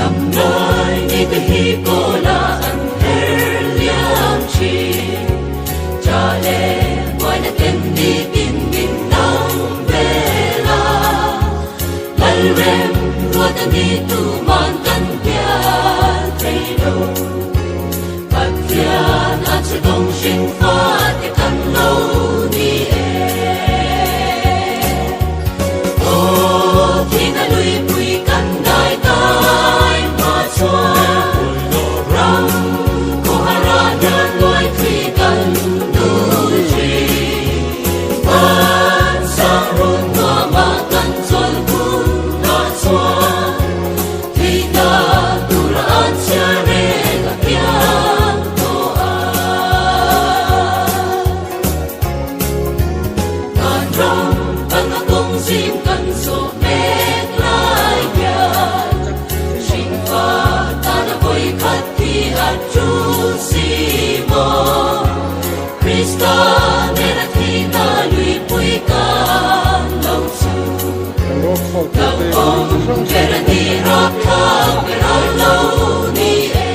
Damdawi ni te hi kawla an her liam thin. Cha leh buaina ten nitin min nang vel a. Lalrem ruat a ni tuman kan hnial thei lo. Pathian a che dawng hring fate kan lo ni e. Aw thina luipui kan dai kai hma chuan ram khawhara hian luaithli kan dul thin. Van sang run nuamah kan chawl hun ah chuan Thihna tura an chhiar reng a piang tawh a. Kan ram kan a kawng zim kan zawh mek lai hian hringfa tana vawi khat hi a tul si maw? Krista nena thihna luipui kan lo chu. Hlauhawm ber a ni rapthlak ber a lo ni e.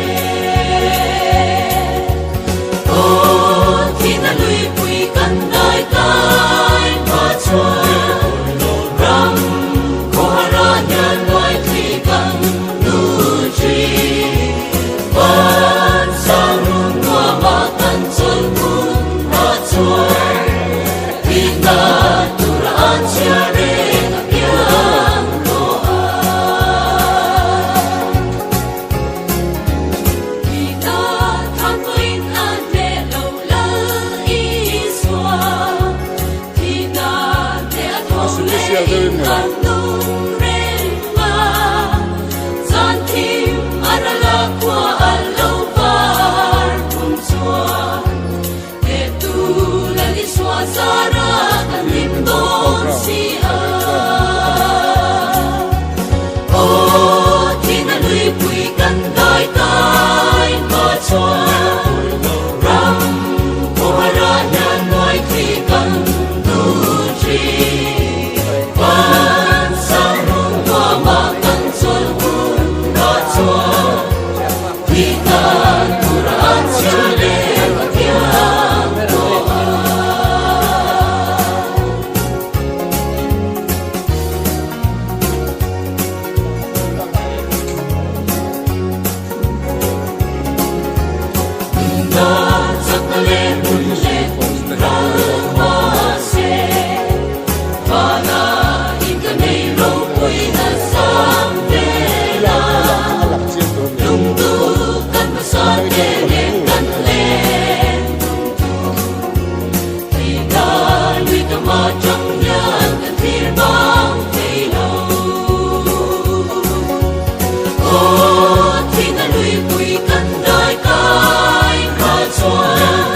Aw thihna luipui kan dai kai hma chuan ram khawhara hian luaithli kan dul thin. Van sang run nuamah kan chawlh hun ah chuan thihna tura an chhiar reng a piang tawh a. Thihna than pawhin a hneh lo Lal Isua, thihna hneh a tho leh in an nung reng a. Zan thim a ral a khua a lo var tum chuan Hnehtu Lal Isua zara kan hlim dawn si a. Aw thihna luipui kan dai kai hma chuan ram khawhara hian luaithli kan duh thin. Van sang rung nuamah kan chawlh hun ah chuan thihna tura an chhiar leh a thiam tawh a. Nunna chakna leh hun leh ral mahse, Vana in ka nei ropuina sang vela. Lungdu kan hmasa te nen kan len tum thu. Thihna lui tama tang hian kan thlir bang thei lo. Aw thihna luipui kan dai kai hma chuan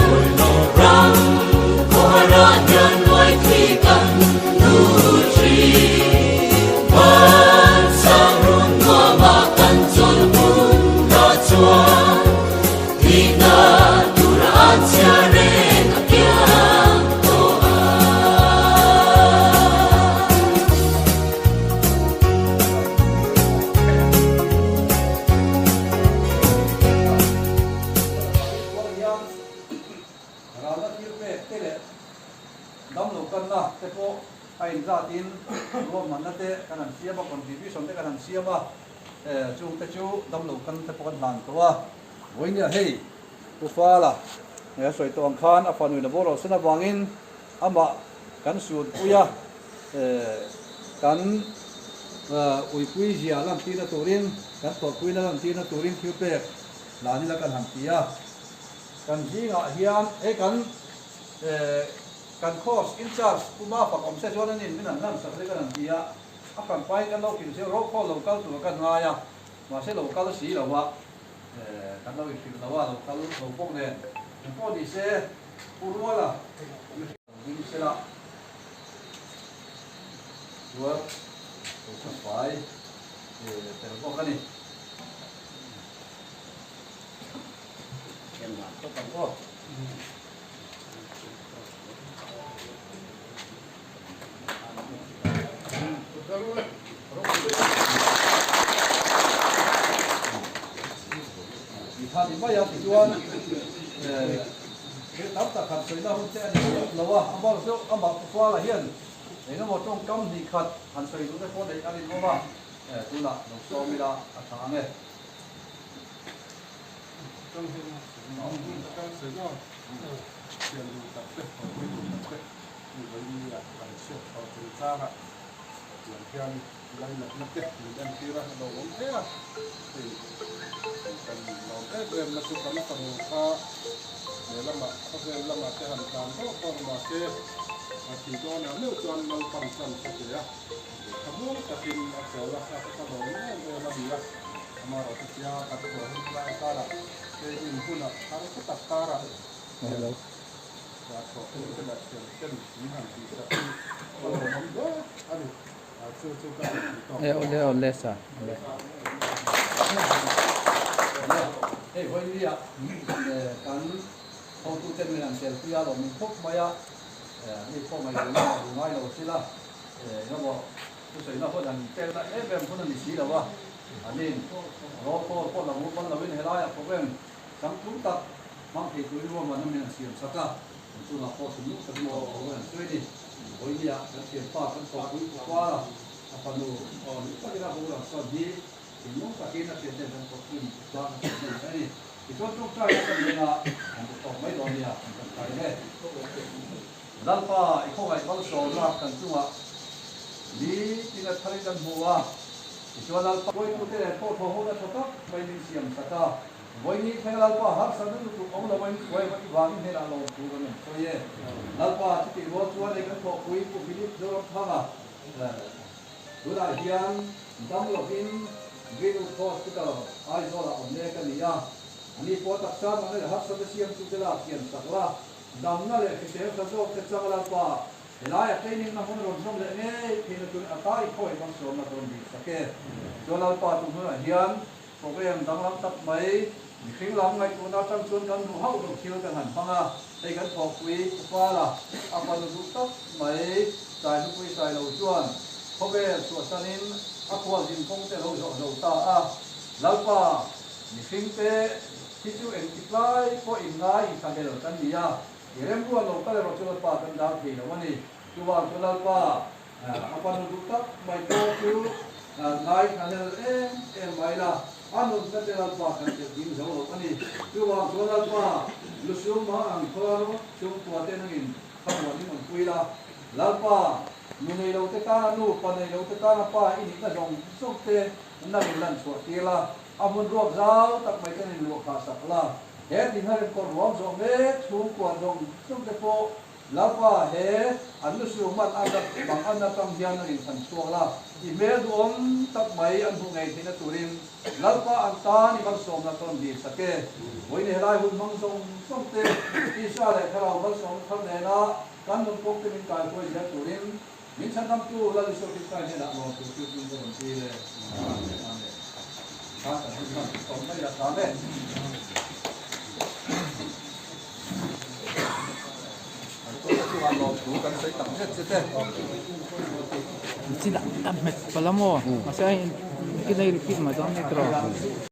ram khawhara hian luaithli kan nu thin. Van sang run nuamah kan chawlh hun ah chuan thihna tura an chhiar reng a kiang tawh a. Ralna thil pek te leh damlo kanna te pawh a inzatin ruahmanna te kan han siam a, contribution te kan han siam a, chung te chu damlo kan te pawh kan hlan tawh a. Vawinia hei Pu Fala a sawi tawh ang khan a fanuin a bawr sen avangin amah kan sunpui a, kan uipui zia lantirna turin, kan tawrhpuina lantirna turin thil pek hlan ila kan han ti a. Kan zingah hian he kan kan course in charge Pu Mafak awm se chuan a nin min han hlan sak hle kan han ti a, a hranpain kan lo hrilh se rawkhawl lo kal tur kan ngai a, mahse lo kal si lo a, kan lo inhrilh lo a, lo kal lo bawk nen engpawh ni se Pu Ruala ding se la chuan lo hranpai tel bawk a ni. kha ni mai a tichuan thil tam tak han sawina hun te a ni lo a, amaherawhchu amah Pu Kuala hian engemaw tawngkam hnih khat han sawi duh te pawh neih a rinawm a, tunah lo sawm ila a tha ang e. Lainatna te min entir a, lo awm hle a, hei kan lawm em em na chu kan fanu kha lehlamah khawvel lamah te han tlan deuh bawk mahse a thi dawnah meuh chuan Lalpan chan ka pe a, lehkha muang takin a chawl a, a ka lawm em em a ni a, amaherawh chu tia kan thawh hun lai karah training hunah harsa tak karah thawh hun te leh thiamten min han tihsak hi a lawmawm hle a ni. E awle awle sa awle. Hei vawinia kan hotute min han telpui a lo min khawp mai a, mi pawh ngaih duhna a duh ngai lo sila, engemaw thusawina hun han pekna em em hun a ni si lo a, anin roll call pawh lo ban loin helaiah program changtlung tak hmang thei turin ruahmanna min han siam sak a. Kan chungah pawh thinlung tak maw a awm an sawi ni. Vawinia kan thianpa kan thawhpui Pu Kuala a fanu aw duh takin a boral sawn hi thinlung takin a thianten kan thawhpui ni Pu Kuala kan sawi a ni. Tichuan tawngtai a kan leng a, kan bu tawk mai dawn nia kan tawngtai hle. Lalpa i khawngaih malsawmna kan chungah nitin a tharin kan hmu a, tichuan Lalpa hruaitute nen pawh thawhhona tha tak mai min siam sak a. Vawiin thleng Lalpa harsa na lutuk awm lo in hruai va i vangin hnenah lawm thu kan rawn sawi e. Lalpa chutih rual chuan ei kan thawhpui Pu Philip Zoramthanga tunah hian dam lovin Greenwood Hospital Aizawlah awm mek a ni a. Ani pawh taksa nang leh harsa te siam chu te lak kian sak la, damna leh hrisel tha zawk te chang Lalpa helaiah training na hmun rawn zawm leh ngei theihna turin a ta i khawi malsawmna ka rawn dil sak e. Chuan Lalpa tu hmunah hian Program danglam tak mai, mihring lam ngaihtuahna atang chuan kan duh hauh lo thil kan han hmang a, hei kan thawkpui Kupala a fanu duh tak mai Saihlupui Sailo chuan khawvel chhuahsanin a khualzin kawng te lo zawh zo ta a, Lalpa, mihring te hi chu engtik lai pawh inngai inthlahlel kan ni a, i remruat lo kal erawh chu Lalpa kan dal thei lo a ni. Chuvang chu Lalpa, A fanu duh tak mai pawh chu ngai thlahlel em em mai la, a nunna te Lalpa kan chelh ding zo lo a ni. Chuvang chuan Lalpa, Lusum mang ang khuar chhungkua te nangin thlamuan in awmpui la. Lalpa, nu nei lo te tana nu, pa nei lo te tana pa i nihna zawng zawng te nangin lan chhuah tir la, a hmun ruak zau tak mai te nin luah khah sak la. He thinghar inkawr ruam zawh mek chhungkua zawng zawng te pawh Lalpa he an lusu hman a dat bang an atang hian an inchhan chhuak la, i hmel duhawm tak mai an hmuh ngei theihna turin Lalpa an tan i malsawmna ka rawn dil sak e. Vawiin helai hun hmang zawng zawng te Tisa leh Thlarau malsawmna thar nena kan nun kawng te min kaihruai zel turin min chhandamtu Lal Isua Krista hnenah lawm tur chu min ka rawn dil e. Amen. Amen. Khan kan hun hman tawp mai la hram e. Chin a hmet palh a maw mahse a in kil a i repeat mai dawn a ni tawh.